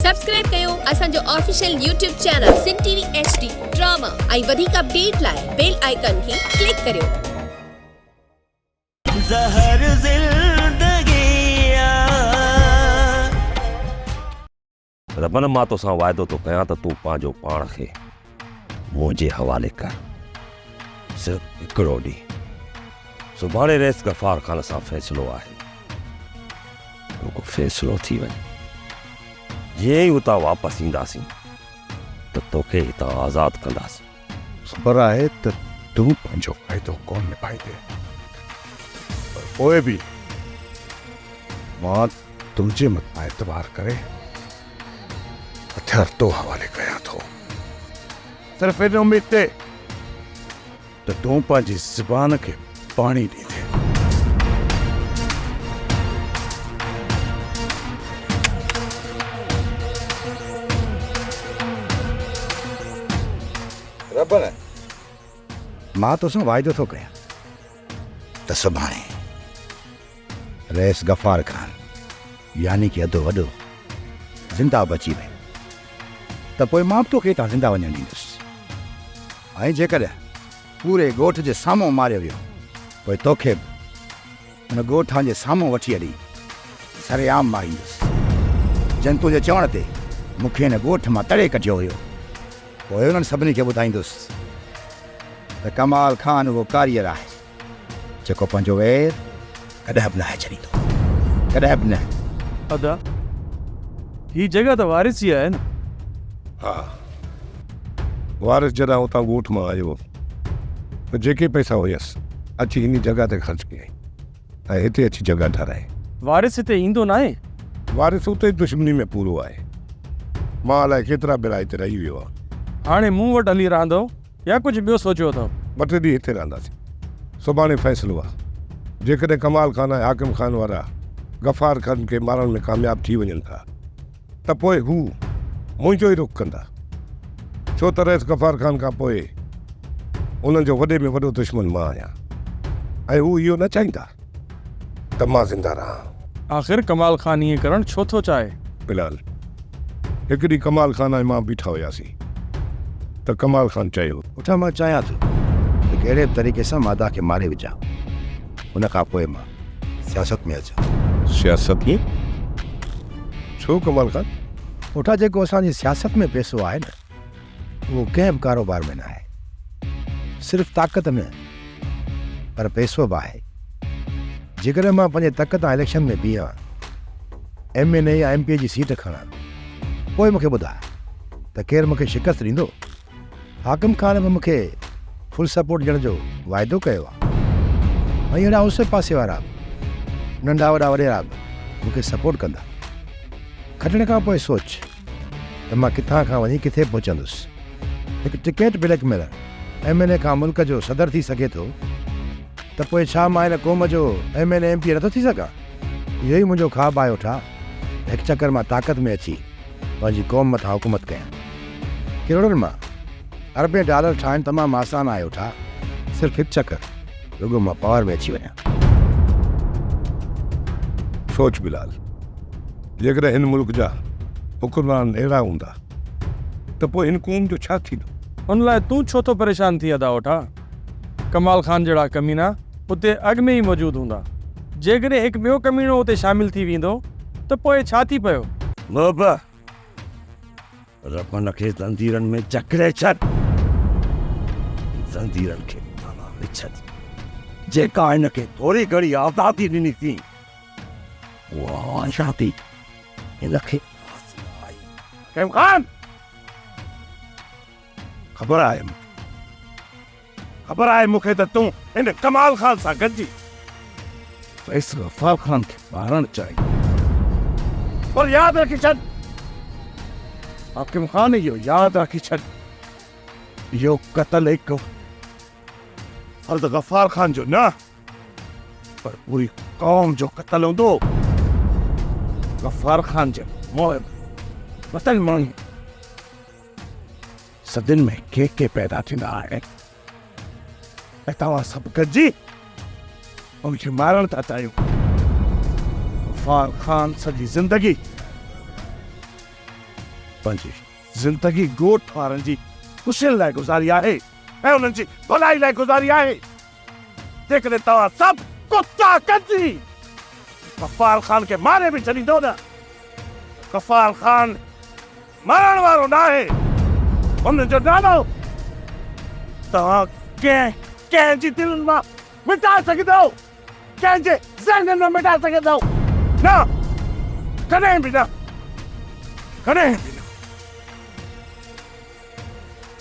Subscribe ڪيو اسان جو official YouTube channel Sindh T V H D drama ۽ وڌيڪ اپڊيٽ لاء بيل آئيڪان کي ڪلڪ ڪريو. زهر زندگي آ. ربن مان توسان واعدو ٿو ڪيان ته تون پنهنجو پاڻ کي منهنجي حوالي ڪر. صرف هڪڙو ڏينهن. سڀاڻي رئيس غفار خان سان فيصلو آهي. رڳو فيصلو ٿي وڃي. جيئن ئي اتان واپس اينداسين ته توکي هتان آزاد ڪنداسين. خبر آهي ته تون پنهنجو واعدو ڪونه نڀائيندين پر پوء به مان تنهنجي مٿان اعتبار ڪري هٿيار تو حوالي ڪيان ٿو. صرف ان اميد تي ته تون پنهنجي زبان کي پاڻي ڏيندين. ربڻ، مان توسان واعدو ٿو ڪيان ته سڀاڻي رئيس غفار خان يعني ڪي ادو وڏو زنده بچي ويو ته پوء مان به توکي هتان زنده وڃڻ ڏيندس ۽ جيڪڏهن پوري ڳوٺ جي سامهون ماريو ويو پوء توکي به ان ڳوٺان جي سامهون وٺي هلي سرعام ماريندس. جن تنهنجي چوڻ تي مون کي هن ڳوٺ مان تڙي ڪڍيو هيو، پوء انهن سڀني کي ٻڌائيندس ته ڪمال خان اهو ڪاريگر آهي، جيڪو پنهنجو وير ڪڏهن به ناهي ڇڏيندو، ڪڏهن به نه. ادا، هي جڳهه ته وارث جي آهي نه؟ ها، وارث جڏهن اتان ڳوٺ مان آيو ته جيڪي پئسا هيس، اچي هن جڳهه تي خرچ ڪيائين ۽ هتي اچي جڳهه ٺهرائي. وارث هتي ايندو ناهي؟ وارث اتي ئي دشمني ۾ پورو آهي. مان الائي ڪيترا ڀيرا هتي رهي ويو آهيان. هاڻي مون وٽ هلي رهندؤ يا ڪجهه ٻيو سوچيو اٿئو؟ ٻه ٽي ڏينهن هتي رهنداسين. سڀاڻي فيصلو آهي. جيڪڏهن ڪمال خان ۽ حاڪم خان وارا غفار خان کي مارڻ ۾ ڪامياب ٿي وڃن ٿا ته پوء هو منهنجو ئي رخ ڪندا. ڇو ته رئيس غفار خان کان پوء انهن جو وڏي ۾ وڏو دشمن مان آهيان ۽ هو اهو نه چاهيندا ته مان زنده رهان. آخر ڪمال خان ائين ڪرڻ ڇو ٿو چاهي؟ بلال، هڪ ڏينهن ڪمال خان ۽ مان بيٺا هياسين ته ڪمال خان چيو. پٺا مان چاهيان ٿو ته ڪهڙي به طريقي سان مادا کي ماري وجهان. ان کان پوء مان سياست ۾ اچان. سياست ۾؟ ڇو ڪمال خان؟ پٺا جيڪو اسان جي سياست ۾ پئسو آهي نه اهو ڪنهن به ڪاروبار ۾ ناهي. صرف طاقت نه پر پئسو به آهي. جيڪڏهن مان پنهنجي تڪ تان اليڪشن ۾ بيهان، ايم اين اي يا ايم پي اي جي سيٽ کڻان، پوء مون کي ٻڌاء ته ڪير مون کي شڪست ڏيندو؟ حاڪم خان به مون کي فل سپورٽ ڏيڻ جو واعدو ڪيو آهي ۽ اهڙا اوسي پاسي وارا به ننڍا وڏا وڏيرا به مون کي سپورٽ ڪندا. کٽڻ کان پوء سوچ ته مان ڪٿان کان وڃي ڪٿي پهچندس. هڪ ticket blackmailer M N A کان ملڪ جو صدر ٿي سگهي ٿو ته پوء ڇا مان هن قوم جو ايم اين اي ايم پي اي نٿو ٿي سگهان؟ اهو ئي منهنجو خواب آهي اوٺا ته هڪ چڪر مان طاقت ۾ اچي پنهنجي قوم مٿان حڪومت ڪيان. ڪروڙن مان اربين ڊالر ٺاهڻ تمام آسان آهي اوٺا، صرف هڪ چڪر رڳو مان پاور ۾ اچي وڃان. سوچ بلال، جيڪڏهن هن ملڪ جا حڪمران اهڙا هوندا ته پوء هن قوم جو ڇا ٿيندو؟ ان لاء تون ڇو ٿو پريشان ٿين ادا اوٺا؟ ڪمال خان جهڙا ڪمينا اتي اڳ ۾ ئي موجود هوندا. جيڪڏهن هڪ ٻيو ڪميڻو اتي شامل ٿي ويندو ته پوء ڇا ٿي پيو؟ بابا! ربن کي زنجيرن ۾ جڪڙي ڇڏ. زنجيرن کي تالا ڏئي ڇڏ. جيڪا هن کي ٿوري گهڻي آزادي ڏني سين، اها آزادي هن کي راس نه آئي. ڪريم خان! خبر آهي مون کي، خبر آهي مون کي ته تون هن ڪمال خان سان گڏجي رئيس غفار خان کي مارڻ چاهين ٿو. پر ياد رکي ڇڏ حاڪم خان، اهو ياد رکي ڇڏ، اهو قتل هڪ فرد غفار خان جو نه پر پوري قوم جو قتل هوندو. غفار خان جي محب وطن ماڻهو صدين ۾ ڪي ڪي پيدا ٿيندا آهن ۽ توهان سڀ گڏجي ان کي مارڻ ٿا چاهيو. غفار خان سڄي زندگي پنهنجي زندگي ڳوٺ وارن جي خوشين لاء گذاري آهي ۽ انهن جي ڀلائي لاء گذاري آهي. جيڪڏهن توهان سڀ ڪتا گڏجي غفار خان کي ماري به ڇڏيندو نه ته غفار خان مرڻ وارو ناهي. ان جو نالو توهان ڪنهن ڪنهن جي دلن مان مٽائي سگهندؤ؟ ڪنهن جي ذهنن مان مٽائي سگهندؤ؟ نه، ڪڏهن به نه، ڪڏهن به نه.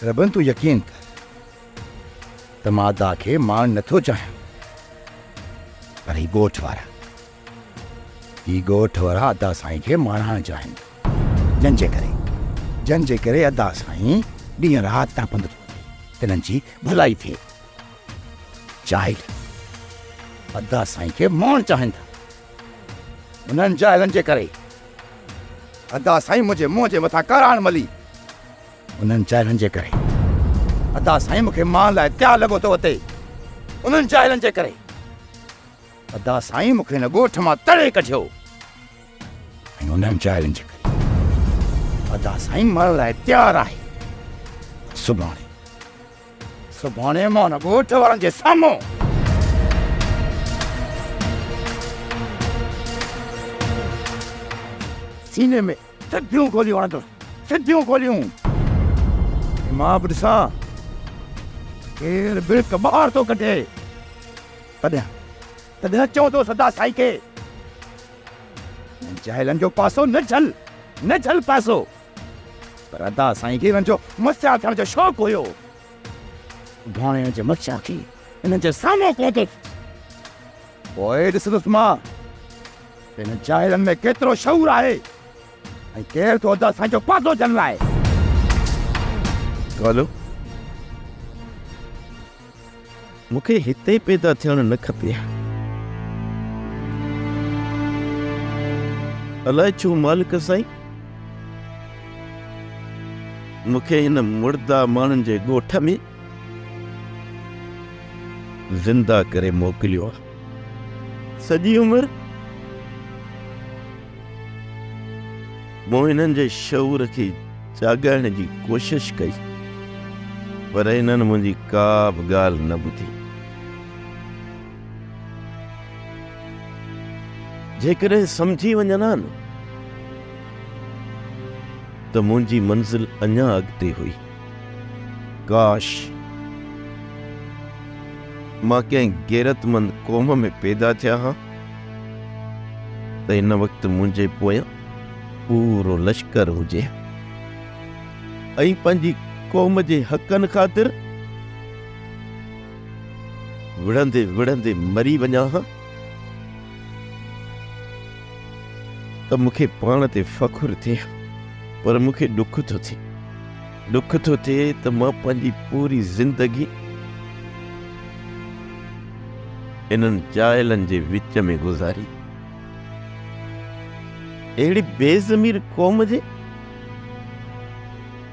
ربن تون يقين ڪر ته مان ادا کي مارڻ نٿو چاهيان پر هي ڳوٺ وارا هي ڳوٺ وارا ادا سائين کي مارائڻ چاهين ٿا جن جي ڪري جن جي ڪري ادا سائين ڏينهن رات تپندو ٿو وڃي تنهن جي ڀلائي ٿئي. جاهل ادا سائين کي مارڻ چاهين ٿا. انهن جاهلن جي ڪري ادا سائين منهنجي منهن جي مٿان ڪاراڻ ملي. انهن جاهلن جي ڪري ادا سائين مون کي مارڻ لاء تيار لڳو ٿو وتي. انهن جاهلن جي ڪري ادا سائين مون کي هن ڳوٺ مان تڙي ڪڍيو. ۽ انهن جاهلن جي ڪري ادا سائين مرڻ لاء تيار آهي. سڀاڻي سڀاڻي مان ان ڳوٺ وارن جي سامهون. سيني ۾ سڌيون گوليون هڻندس، سڌيون گوليون. ۽ مان به ڏسان ڪير بلڪ ٻاهر ٿو ڪڍي. تڏهن تڏهن چوندس ادا سائين کي، انهن جاهلن جو پاسو نه جهل، نه جهل پاسو. پر ادا سائين کي انهن جو مسيحا ٿيڻ جو شوق هيو. سڀاڻي انهن جي مسيحا کي انهن جي سامهون ڪوندس. پوء ڏسندس مان ته انهن جاهلن ۾ ڪيترو شعور آهي ۽ ڪير ٿو ادا سائين جو پاسو جهلائي. ڪالو، مون کي هتي پيدا ٿيڻ نه کپي ها. الائي ڇو مالڪ سائين مون کي هن مڙدا ماڻهن جي ڳوٺ ۾ زنده ڪري موڪليو آهي. سڄي عمر مون هنن جي شعور کي جاڳائڻ جي ڪوشش ڪئي، پر هنن منهنجي ڪا به ڳالهه نه ٻڌي. جيڪڏهن سمجهي وڃن ها نه ته منهنجي منزل اڃا اڳتي هئي. ڪاش! مان ڪنهن غيرتمند قوم ۾ پيدا ٿيان ها ته هن وقت منهنجي پويان پورو لشڪر هجي ها ۽ پنهنجي قوم جي حقن خاطر وڙهندي وڙهندي مري وڃان ها ته مون کي پاڻ تي فخر ٿئي ها، پر مون کي ڏک ٿو ٿئي، ڏک ٿو ٿئي ته مان پنهنجي پوري زندگي انهن جاهلن جي وچ ۾ گذاري. اهڙي بي ضمير قوم جي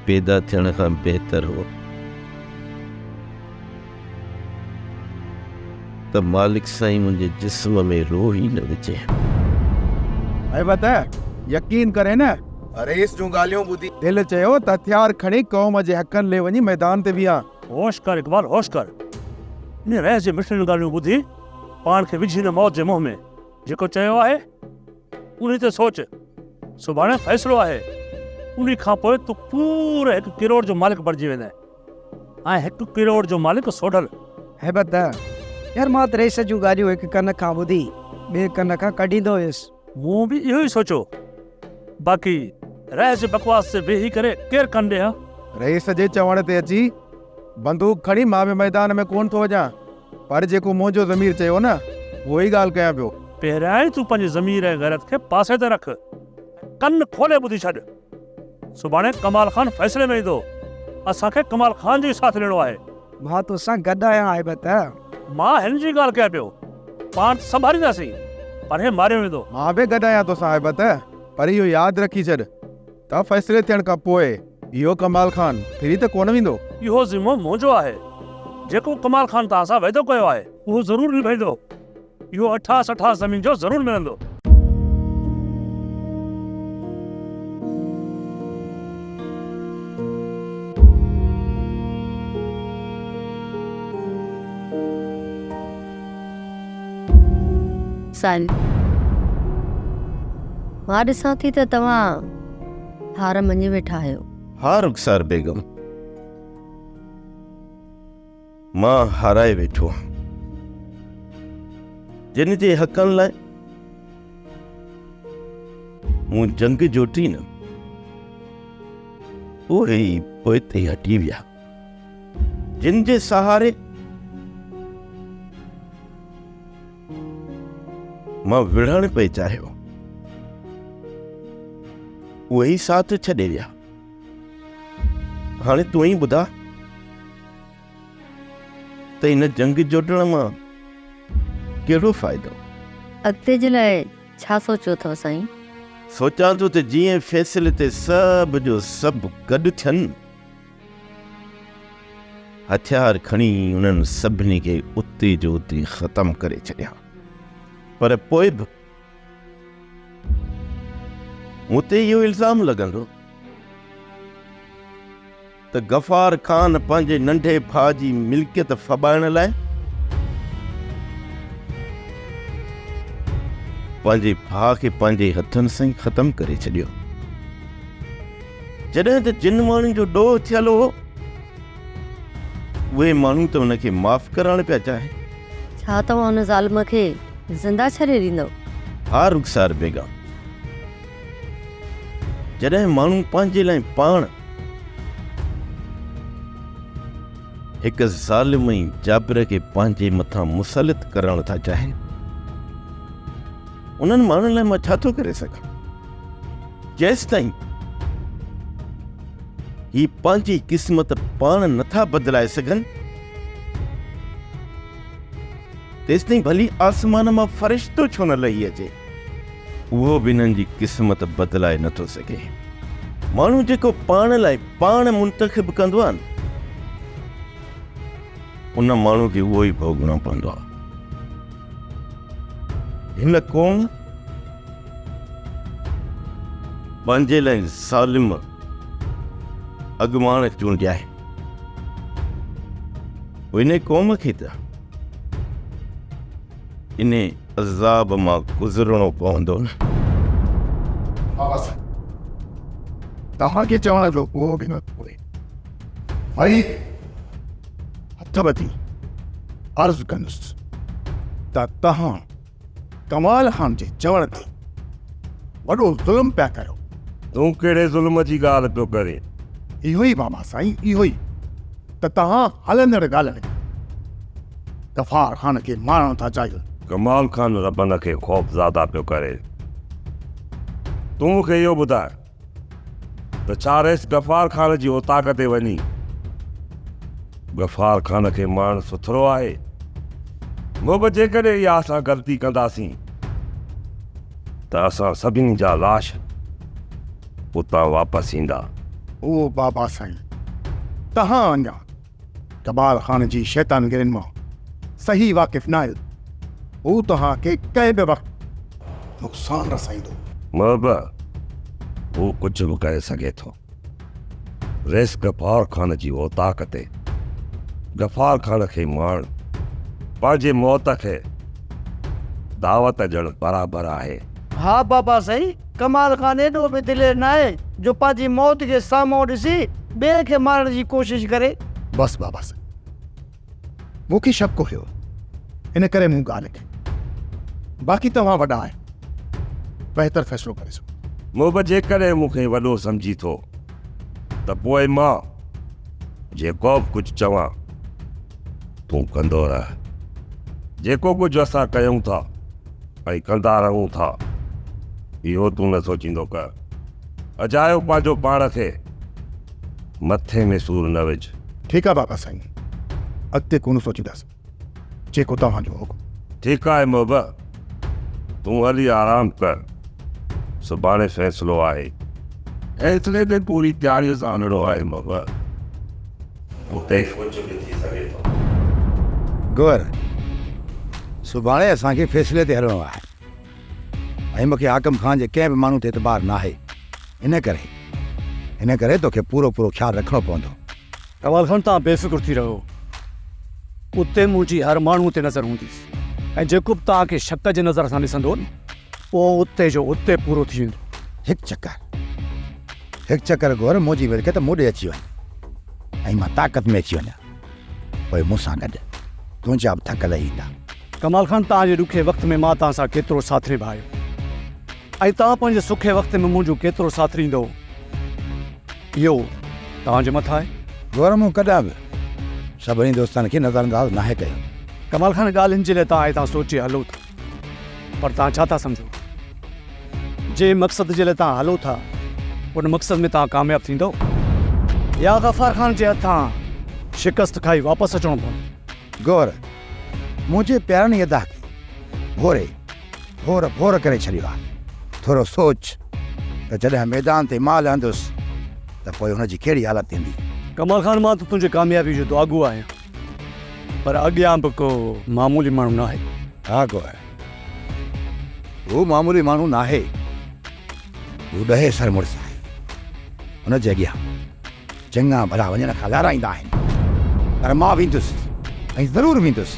پيدا ٿيڻ کان بهتر هو ته مالڪ سائين منهنجي جسم ۾ روح ئي نه وجهي ها. هيبت، يقين ڪرين نه. رئيس جون ڳالهيون ٻڌي. دل چيو ته هٿيار کڻي قوم جي حقن لئي وڃي ميدان تي بيهان. هوش ڪر اقبال هوش ڪر. انهي رئيس جي مٺڙين ڳالهيون ٻڌي پاڻ کي وجهي نه موت جي منهن ۾. جيڪو چيو آهي انهي تي سوچ. سڀاڻي فيصلو آهي. انهي کان پوء تون پوري هڪ ڪروڙ جو مالڪ بڻجي ويندين. ۽ هڪ ڪروڙ جو مالڪ سوڍل. هيبت، يار مان ته رئيس جون ڳالهيون هڪ ڪن کان ٻڌي ٻئي ڪن کان ڪڍيندو هيس. مون به اهو ئي سوچيو. باقي رئيس جي بڪواس تي ويهي ڪري ڪير ڪن ڏي ها. رئيس جي چوڻ تي اچي بندوق کڻي مان به ميدان ۾ ڪونه ٿو وڃان. پر جيڪو منهنجو ضمير چيو نه اهو ئي ڳالهه ڪيان پيو. پهريائين تون پنهنجي ضمير ۽ غيرت کي پاسي تي رک ۽ ڪن کولي ٻڌي ڇڏ. سڀاڻي ڪمال خان فيصلي ۾ ايندو. اسان کي ڪمال خان جو ئي ساٿ ڏيڻو آهي. مان توسان گڏ آهيان هيبت. مان هن جي ڳالهه ڪيان پيو. پاڻ ته سنڀالينداسين پر هي ماريو ويندو. مان به گڏ آهيان توسان هيبت. پر اهو ياد رکي ڇڏ ته فيصلي ٿيڻ کان پوء اهو ڪمال خان ڦري ته ڪونه ويندو. اهو ذمو منهنجو آهي. جيڪو ڪمال خان توهان سان وعدو ڪيو آهي. اهو ضرور نڀائيندو. اهو اٺاس اٺاس زمين جو ضرور ملندو. صاحب، مان ڏسان ٿي ته توهان هار مڃي ويٺا آهيو. ها رخسار بيگم، مان هارائي ويٺو آهيان. جن جي حقن لاء مون جنگ جوٽي نه، اهي ئي پوئتي هٽي ويا. جن جي سهاري مان وڙهڻ پئي چاهيو، اهي ئي ساٿ ڇڏي ويا. هاڻي تون ئي ٻڌاء ته ان جنگ جوٽڻ مان ڪهڙو فائدو؟ اڳتي جي لاء ڇا سوچيو اٿو سائين؟ سوچان ٿو ته جيئن فيصلي تي سڀ جو سڀ گڏ ٿين، هٿيار کڻي انهن سڀني کي اتي جو اتي ختم ڪري ڇڏيان. پر پوء به مون تي اهو الزام لڳندو ته غفار خان پنهنجي ننڍي ڀاء جي ملڪيت ڦٻائڻ لاء پنهنجي ڀاء کي پنهنجي هٿن سان ئي ختم ڪري ڇڏيو. جڏهن ته جن ماڻهن جو ڏوهه ٿيل هو، اهي ماڻهو ته ان کي معاف ڪرائڻ پيا چاهين. ڇا توهان ان ظالم کي زنده ڇڏي ڏيندؤ؟ ها رخسار بيگم، جڏهن ماڻهو پنهنجي لاء پاڻ هڪ ظالم ۽ جابر کي پنهنجي مٿان مسلط ڪرڻ ٿا چاهين، انهن ماڻهن لاء مان ڇا ٿو ڪري سگهان؟ جيستائين هي پنهنجي قسمت پاڻ نٿا بدلائي سگهن، تيستائين ڀلي آسمان مان فرشتو ڇو نه لهي اچي، اهو به انهن جي قسمت بدلائي نٿو سگهي. ماڻهو جيڪو پاڻ لاء پاڻ منتخب ڪندو آهي نه، ان ماڻهو کي اهو ئي ڀوڳڻو پوندو آهي. هن قوم پنهنجي لاء ظالم اڳواڻ چونڊيا آهن. ان قوم کي ته ان عذاب مان گذرڻو پوندو نه. بابا سائين توهان کي چوڻ جو ڪو به نه ڪونهي. وري هٿ ٻڌي عرض ڪندس ته توهان ڪمال خان جي چوڻ تي وڏو ظلم پيا ڪيو. تون ڪهڙي ظلم جي ڳالهه پيو ڪرين؟ اهو ئي بابا سائين اهو ئي ته توهان هلندڙ ڳالهين ۾ غفار خان کي مارڻ ٿا چاهيو. ڪمال خان ربن کي خوفزده پيو ڪري. تون مون کي اهو ٻڌاء ته ڇا رئيس غفار خان جي اوطاق تي وڃي غفار خان کي مارڻ سٿرو آهي؟ محب جيڪڏهن اها اسان غلطي ڪنداسين ته اسان سڀني جا لاش اتان واپس ايندا. او بابا سائين توهان اڃا ڪمال خان جي شيطانگيرين مان صحيح واقف نه آهيو. هو توهان کي ڪنهن به وقت نقصان رسائيندو. محب هو ڪجهه به ڪري سگهي ٿو. رئيس غفار خان جي اوطاق تي غفار خان کي مارڻ پنهنجي موت کي دعوت ڏيڻ برابر آهي. ها بابا سائين، ڪمال خان ايڏو به دلير ناهي جو پنهنجي موت کي سامهون ڏسي ٻئي کي مارڻ جي ڪوشش ڪري. بس بابا سائين، مون کي شڪ هيو ان ڪري مون ڳالهه ڪئي. باقي توهان وڏا آهيو، بهتر فيصلو ڪري سگهو. محب جيڪڏهن مون کي وڏو سمجهين ٿو ته پوء مان جيڪو به ڪجهه چوان تون ڪندو رهه. جيڪو ڪجهه اسان ڪيون ٿا ۽ ڪندا رهون ٿا اهو تون نه سوچيندو ڪر. اجايو پنهنجو پاڻ کي مٿي ۾ سور نه وجهه. ٺيڪ آ بابا سائين، اڳتي ڪونه سوچيندس، جيڪو توهان جو حڪم. ٺيڪ آهي محب، تون هلي آرام ڪر، سڀاڻي فيصلو آهي. فيصلي تي پوري تياريء سان هلڻو آهي محب، اتي ڪجهه به ٿي سگهي ٿو. گوهر، سڀاڻي اسان کي فيصلي تي هلڻو آهي ۽ مون کي حاڪم خان جي ڪنهن به ماڻهو تي اعتبار ناهي. ان ڪري ان ڪري توکي پورو پورو خيال رکڻو پوندو. ڪمال خان توهان بي فڪر ٿي رهو. اتي منهنجي هر ماڻهو تي نظر هوندي. ۽ جيڪو به توهان کي شڪ جي نظر سان ڏسندو نه، اهو اتي جو اتي پورو ٿي ويندو. هڪ چڪر، هڪ چڪر گور منهنجي ملڪيت مون ڏي اچي وڃي ۽ مان طاقت ۾ اچي وڃان، پوء مون سان گڏ تنهنجا به ٿڪ لهي ايندا. ڪمال خان، توهان جي ڏکي وقت ۾ مان توهان سان ڪيترو ساٿ نڀايو ۽ توهان پنهنجي سکي وقت ۾ منهنجو ڪيترو ساٿ ڏيندؤ، اهو توهان جي مٿان آهي. گور مون ڪڏهن به سڀني دوستن کي نظرانداز ناهي ڪيو. ڪمال خان، ڳالهين جي لاء توهان هتان سوچي هلو ٿا، پر توهان ڇا ٿا سمجهو؟ جنهن مقصد جي لاء توهان هلو ٿا، ان مقصد ۾ توهان ڪامياب ٿيندؤ يا غفار خان جي هٿان شڪست کائي واپس اچڻو پوندو؟ گور، منهنجي پيارن ادا کي ڀوري ڀور ڀور ڪري ڇڏيو آهي. ٿورو سوچ ته جڏهن ميدان تي مان لهندس ته پوء هن جي ڪهڙي حالت ٿيندي. ڪمال خان، مان ته تنهنجي ڪاميابي جو دعاگو آهيان، پر اڳيان به ڪو معمولي ماڻهو ناهي. ها گوهر، هو معمولي ماڻهو ناهي. هو ڏهي سر مڙس آهي. هن جي اڳيان چڱا ڀلا وڃڻ کان لهرائيندا آهن، پر مان ويندس ۽ ضرور ويندس.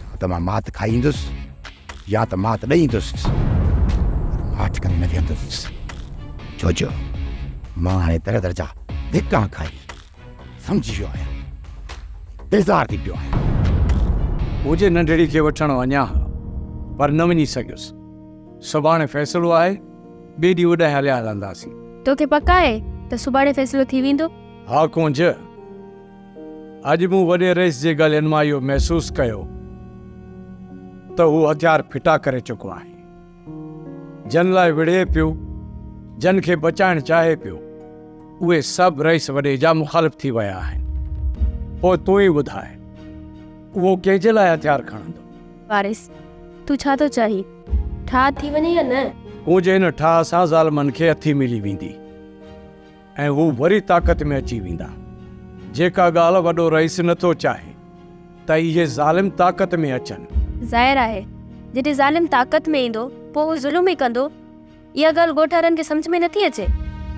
يا ته مان مات کائي ايندس يا ته مات ڏئي ايندس، پر ماٺ ڪري نه ويهندس، ڇو جو مان هاڻي در در جا ڌڪا کائي سمجهي ويو آهيان ۽ بيزار ٿي پيو آهيان. منهنجي ننڍڙي کي وٺڻ وڃان ها، پر نه وڃي سگهيس. سڀاڻي فيصلو آهي، ٻئي ڏينهن اوڏانهن هليا هلنداسين. توکي پڪ آهي ته سڀاڻي فيصلو ٿي ويندو؟ ها ڪونج، اڄ مون وڏي رئيس جي ڳالهين مان اهو محسوس ڪيو ته هو هٿيار ڦٽا ڪري چڪو آهي. جن لاء وڙهي پيو، جن کي بچائڻ چاهي پيو، اهي سڀ رئيس وڏي جا مخالف ٿي ويا آهن. پوء تون ئي ٻڌاء، اهو ڪنهن جي لاء هٿيار کڻندو؟ وارث، تون ڇا ٿو چاهين؟ ٺاهه ٿي وڃي يا نه؟ ڪونج ان ٺاهه سان ظالمن کي هٿي ملي ويندي ۽ هو وري طاقت ۾ اچي ويندا. جيڪا ڳالهه وڏو رئيس نه ٿو چاهي ته اهي ظالم طاقت ۾ اچن. ظاهر آهي، جڏهن ظالم طاقت ۾ ايندو، پوء هو ظلم ئي ڪندو. اها ڳالهه ڳوٺ وارن کي سمجهه ۾ نٿي اچي.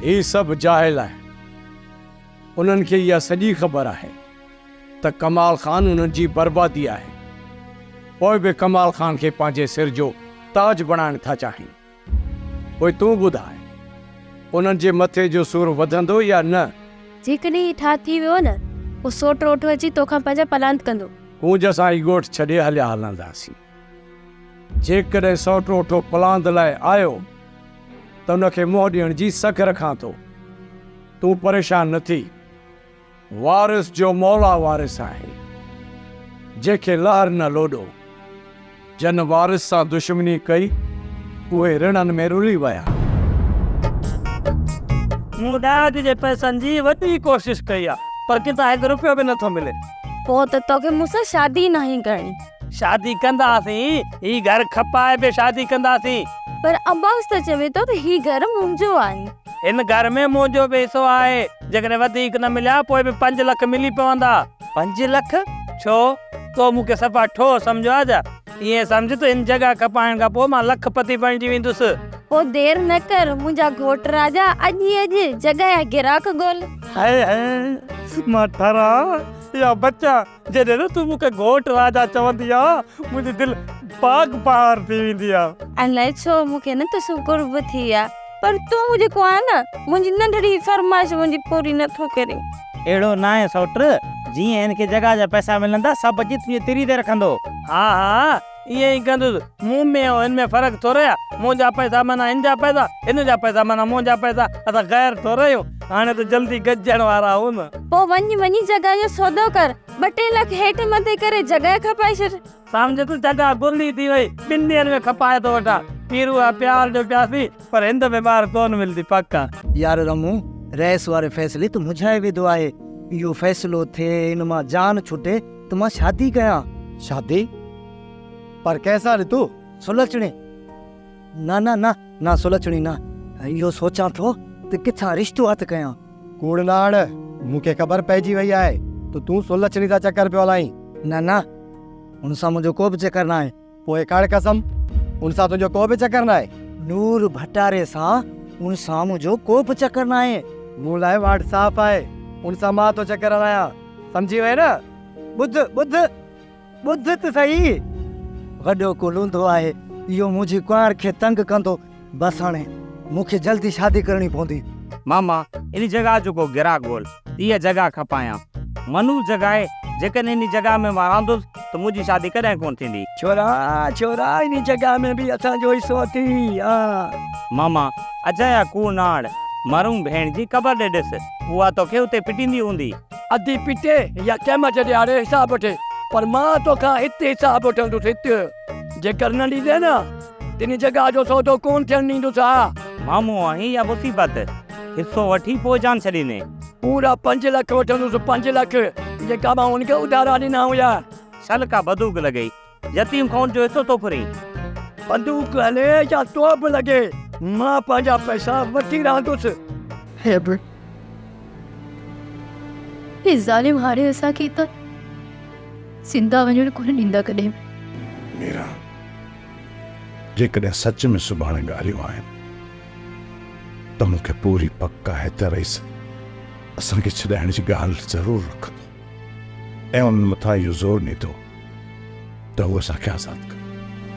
هي سڀ جاهل آهن. انهن کي اها سڄي خبر آهي ته ڪمال خان انهن جي بربادي آهي. پوء به ڪمال خان کي پنهنجي سر جو تاج بڻائڻ ٿا چاهين. پوء تون ٻڌاء، انهن جي مٿي جو سور وڌندو يا نه؟ جيڪڏهن هي ٺاهه ٿي ويو نه، پوء سوٽ روٺو اچي توکان پنهنجا پلاند ڪندو. ڪونج اسان هي ڳوٺ ڇڏي هليا هلنداسين. جيڪڏهن سوٽ روٺو پلاند لاء آيو ته ان کي منهن ڏيڻ جي سگهه رکان ٿو. تون پريشان نه ٿي. وارث جو مولا وارث آهي، جنهن کي لهر نه لوڏو. جن وارث سان دشمني ڪئي، اهي رڻن ۾ رلي ويا. مون ڏاج جي پئسن جي وڏي ڪوشش ڪئي آ، پر ڪٿان هڪ رپيو به نٿو ملي. پوء ته توکي مون سان شادي ئي ناهي ڪرڻي. شادي ڪنداسين، هي گهر کپائي به شادي ڪنداسين. پر عباس ته چوي ٿو ته هي گهر منهنجو آهي. هن گهر ۾ منهنجو به حصو آهي. جيڪڏهن وڌيڪ نه مليا پوء به پنج لک ملي پوندا. پنج لک؟ ڇو؟ تو مون کي صفا ٺوهه سمجهيو آهي ڇا؟ ائين سمجهه ته هن جڳهه کپائڻ کان پوء مان لک پتي بڻجي ويندس. پوء دير نه ڪر منهنجا گهوٽ راجا، اڄ ئي اڄ جڳهه يا گراهڪ ڳول. هائي هائي، مان ٺران يا بچان، جڏهن نه تون مون کي گهوٽ راجا چوندي آن، منهنجي دل باغ بهار ٿي ويندي آ. الائي ڇو مون کي نه توسان قرب ٿي ويا. پر تون جيڪو آهين نه، منهنجي ننڍڙي فرمائش منهنجي پوري نه ٿو ڪرين. اهڙو ناهي سئوٽ، جيئن هن کي جڳهه جا پئسا ملندا، سڀ اچي تنهنجي تري تي رکندو. ها ها، ائين ئي ڪندس. مون ۾ ۽ هن ۾ فرق ٿورئي آ. منهنجا پئسا معنيٰ هن جا پئسا، هن جا پئسا معنيٰ منهنجا پئسا. اسان غير ٿورئي آهيون. هاڻي ته جلدي گڏجڻ وارا آهيون نه. پوء وڃ وڃي جڳهه جو سودو ڪر. ٻه ٽي لک هيٺ مٿي ڪري جڳهه کپائي ڇڏ. سمجهه ته جڳهه گرلي ٿي وئي، ٻن ڏينهن ۾ کپائي ٿو وٺان. پيرو آ پيار جو پياسي، پر هن دفعي ٻاهر ڪونه ملندي، پڪ آ. يار رمون، رئيس واري فيصلي ته منجهائي وڌو آهي. اهو فيصلو ٿئي، ان مان جان ڇٽي ته مان شادي ڪيان. شادي؟ پر ڪنهن سان رتو؟ سلڇڻي، نه نه نه نه سلڇڻي نه، اهو سوچان ٿو ته ڪٿان رشتو هٿ ڪيان. ڪوڙ نه هڻ، مون کي خبر پئجي وئي آهي ته تون سلڇڻي سان چڪر پيو هلائين. نه نه، ان سان منهنجو ڪو به چڪر ناهي. پوء کڻ قسم، ان سان تنهنجو ڪو به چڪر ناهي؟ نور ڀٽاري سان ان سان منهنجو ڪو به چڪر ناهي. مون لاء واٽ صاف آهي، ان سان مان ٿو چڪر هلايان، سمجهي وئين نه؟ ٻڌ، ٻڌ، ٻڌ ته سهي. وڏو ڪو لونڌو آهي، اهو منهنجي ڪنوار کي تنگ ڪندو. بس هاڻي مون کي جلدي شادي ڪرڻي پوندي. ماما، ان جڳهه جو ڪو گراهه ڳول، اها جڳهه کپايان. منحوس جڳهه آهي، جيڪڏهن ان جڳهه ۾ مان رهندس ته منهنجي شادي ڪڏهن ڪونه ٿيندي. ڇورا، ڇورا، ان جڳهه ۾ به اسان جو حصو اٿئي، ها. ماما، اجايا ڪوڙ نه آڻ، مرحوم ڀيڻ جي قبر ڏي ڏس، اها توکي اتي پٽيندي هوندي. ادي پٽي يا قيامت ڏهاڙي حساب وٺي، پر مان توکان هت حساب وٺندس، هت. جيڪر نه ڏيندين نه ته ان جڳهه جو سودو ڪونه ٿيڻ ڏيندس، ها. مامو آهين يا مصيبت، حصو وٺي پوء جان ڇڏيندين. پورا پنج لک وٺندس، پنج لک، جيڪا مان هن کي اڌارا ڏنا هيا. شل ڪا بدوق لڳئي، يتيم کان ان جو حصو ٿو ڦرين. بندوق هلي يا توب لڳي، مان پنهنجا پئسا وٺي رهندس. هيبر، هي ظالم هاڻي اسان کي هتان زنده وڃڻ ڪونه ڏيندا ڪڏهن به. ميران، جيڪڏهن سچ ۾ سڀاڻي ڳالهيون آهن ته مون کي پوري پڪ آهي ته رئيس اسان کي ڇڏائڻ جي ڳالهه ضرور رکندو ۽ انهن مٿان اهو زور ڏيندو ته هو اسان کي آزاد ڪن.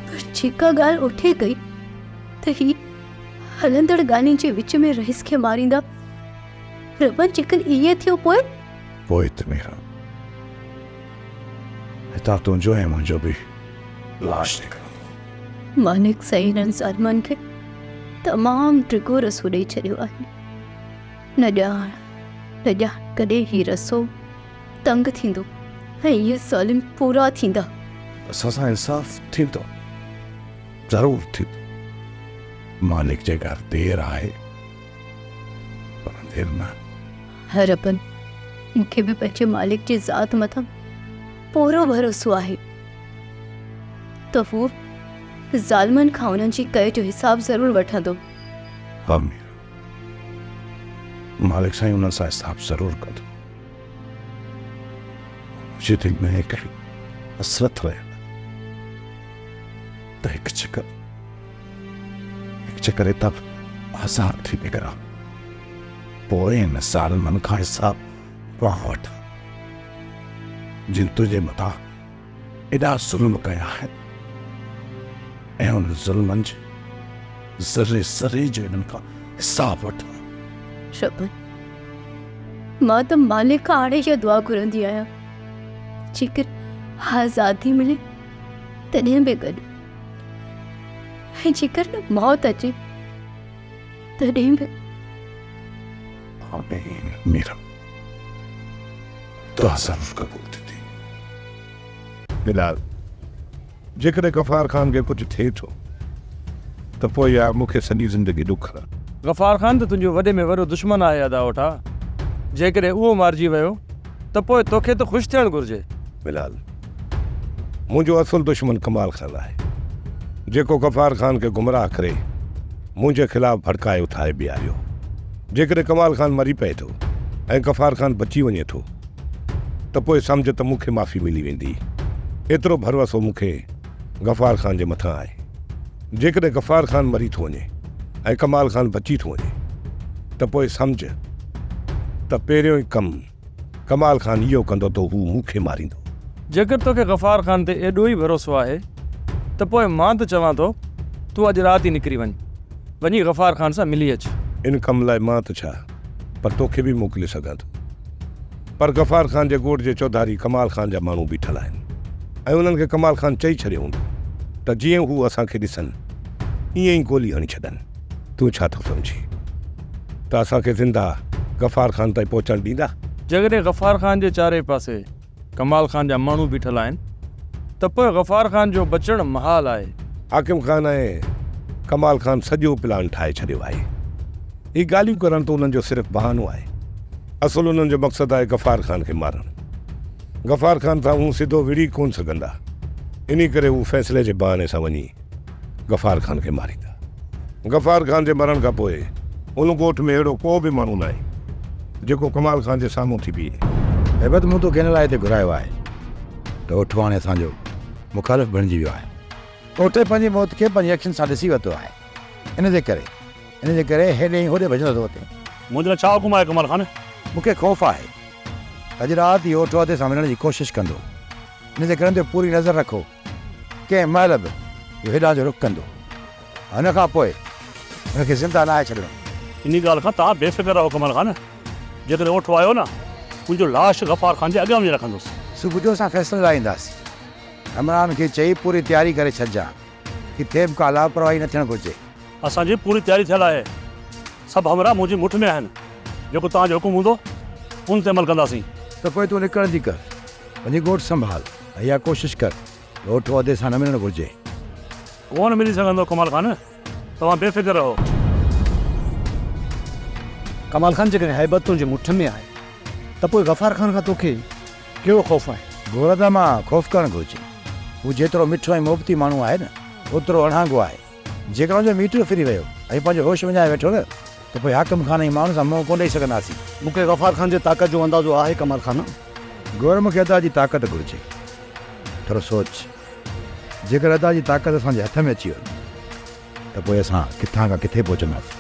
پر جيڪا ڳالهه اوٺي ڪئي ته هي هلندڙ ڳالهين جي وچ ۾ رئيس کي ماريندا. ربن جيڪر ائين ٿيو پوء؟ پوء ته ميران هتان تنهنجو ۽ منهنجو به لاش نڪرندو. مالڪ سائين انهن ظالمن کي تمام ڊگهو رسو ڏئي ڇڏيو آهي. نه ڄاڻ نه ڄاڻ ڪڏهن هي رسو تنگ ٿيندو ۽ اهي ظالم پورا ٿيندا. اسان سان انصاف ٿيندو، ضرور ٿيندو. مالڪ جي گهر دير آهي پر انڌير نه. ها ربن، مون کي به پنهنجي مالڪ جي ذات مٿان پورو ڀروسو آهي ته هو ظالمن کان انهن جي ڪئي جو حساب ضرور وٺندو. ها ميرا، مالڪ سائين انهن سان حساب ضرور ڪندو. منهنجي دل ۾ هڪڙي حسرت رهيل آهي ته هڪ چڪر هڪ چڪر هتان آزاد ٿي نڪران، پوء ان ظالمن کان حساب مان وٺان، جن تنهنجي مٿان ايڏا ظلم ڪيا آهن ۽ انهن ظلمن جي ذري ذري جو انهن کان حساب وٺان. شبن، مان ته مالڪ کان هاڻي اها دعا گهرندي آهيان ته جيڪر آزادي ملي تڏهن به گڏ ۽ جيڪر نه موت اچي تڏهن به. آمين ميرا، دعا ضرور قبول ٿيندي. بلال، جيڪڏهن غفار خان کي ڪجهه ٿئي ٿو ته پوء يار مون کي سڄي زندگي ڏک رهندو. غفار خان ته تنهنجو وڏي ۾ وڏو دشمن آهي ادا اوٺا، جيڪڏهن اهو مارجي ويو ته پوء توکي ته خوش ٿيڻ گهرجي. بلال، منهنجو اصل دشمن ڪمال خان آهي، جيڪو غفار خان کي گمراهه ڪري منهنجي خلاف ڀڙڪائي اٿاري بيهاريو. جيڪڏهن ڪمال خان مري پئي ٿو ۽ غفار خان بچي وڃي ٿو ته پوء سمجهه ته مون کي معافي ملي ويندي. ايترو ڀروسو مون کي غفار خان جي مٿان آهي. جيڪڏهن غفار خان مري ٿو وڃي ۽ ڪمال خان بچي ٿو وڃي ته پوء سمجهه ته پهريون ئي ڪم ڪمال خان اهو ڪندو ته هو مون کي ماريندو. جيڪر توکي غفار خان تي ايڏو ئي ڀروسو آهي ته پوء مان ته چوان ٿو تون اڄ رات ئي نڪري وڃ. وڃي غفار خان سان ملي اچ. ان ڪم لاء مان ته ڇا پر توکي به موڪلي سگهان ٿو. پر غفار خان جي ڳوٺ جي چوڌاري ڪمال خان جا ماڻهو بيٺل آهن ۽ انهن کي ڪمال خان چئي ڇڏيو هوندو ته جيئن هو اسان کي ڏسن ائين ئي گولي هڻي ڇڏن. تون ڇا ٿو سمجهين ته اسان کي زنده غفار خان تائين پهچڻ ڏيندا؟ جيڪڏهن غفار خان جي چارئي پاسي ڪمال خان جا ماڻهو بيٺل آهن ته پوء غفار خان جو بچڻ محال آهي. حاڪم خان ۽ ڪمال خان سڄو پلان ٺاهي ڇڏيو آهي. هي ڳالهيون ڪرڻ ته انهن جو صرف بهانو آهي. اصل انهن جو مقصد آهي غفار خان کي مارڻ. غفار خان سان هو سڌو وڙهي ڪونه سگهندا. انهي ڪري هو فيصلي جي بهاني سان وڃي غفار خان کي ماريندا. غفار خان جي مرڻ کان پوء ان ڳوٺ ۾ اهڙو ڪو به ماڻهو ناهي جيڪو ڪمال خان جي سامهون ٿي بيهي. هيبت مون توکي ان لاء هتي گهرايو آهي ته اوٺو هاڻي اسان جو مخالف بڻجي ويو آهي. اوٺي پنهنجي موت کي پنهنجي اکين سان ڏسي ورتو آهي. ان جي ڪري ان جي ڪري هيڏي ۽ هوڏي ڀڄندو ٿو وتي. منهنجي لاء ڇا حڪم آهي ڪمال خان؟ مون کي خوف آهي ته اڄ رات اهو اوٺو ادي سان ملڻ جي ڪوشش ڪندو. ان جي ڪري ان تي پوري نظر رکو. ڪنهن مهل به اهو هيڏانهن جو رخ ڪندو. ان کان پوء ان کي زنده ناهي ڇڏڻو. انهي ڳالهه کان توهان بي فڪر رهو ڪمال خان. جيڪڏهن اوٺو آيو نه، منهنجو لاش غفار خان جي اڳيان وڃي رکندس. صبح جو اسان فيصلي لاء اينداسين. عمران کي چئي پوري تياري ڪري ڇڏجان. ڪٿي به ڪا لاپرواهي نه ٿيڻ گهرجي. اسان جي پوري تياري ٿيل آهي. سڀ همراهه منهنجي مٺ ۾ آهن. جيڪو توهان جو حڪم هوندو، ان تي عمل ڪنداسين. ته پوء تون نڪرڻ جي ڪر. وڃي ڳوٺ سنڀال ۽ اها ڪوشش ڪر ته اوٺو ادي سان نه ملڻ گهرجي. ڪونه ملي سگهندو ڪمال خان، توهان بي فڪر رهو. ڪمال خان جيڪڏهن هيبت تنهنجي مٺ ۾ آهي ته پوء غفار خان کان توکي ڪهڙو خوف آهي؟ گوردا مان خوف ڪرڻ گهرجي. هو جيترو مٺو ۽ محبتي ماڻهو آهي نه، اوترو اڻهانگو آهي. جيڪڏهن ان جو ميٽر ڦري ويو ۽ پنهنجو هوش وڃائي ويٺو نه ته پوء حاڪم خان ۽ ماڻهن سان منهن ڪونه ڏئي سگهنداسين. مون کي غفار خان جي طاقت جو اندازو آهي ڪمال خان. گور مون کي ادا جي طاقت گهرجي. ٿورو سوچ. جيڪر ادا جي طاقت اسان جي هٿ ۾ اچي وڃي ته پوء اسان ڪٿان کان ڪٿي پهچنداسين.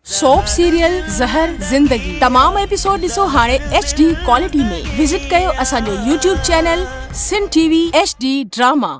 سوپ سيريل زهر زندگي تمام ايپيسوڊ ڏسو هاڻي ايڇ ڊي ڪوالٽي ۾ وزٽ ڪيو اسان جو YouTube channel Sindh T V H D drama.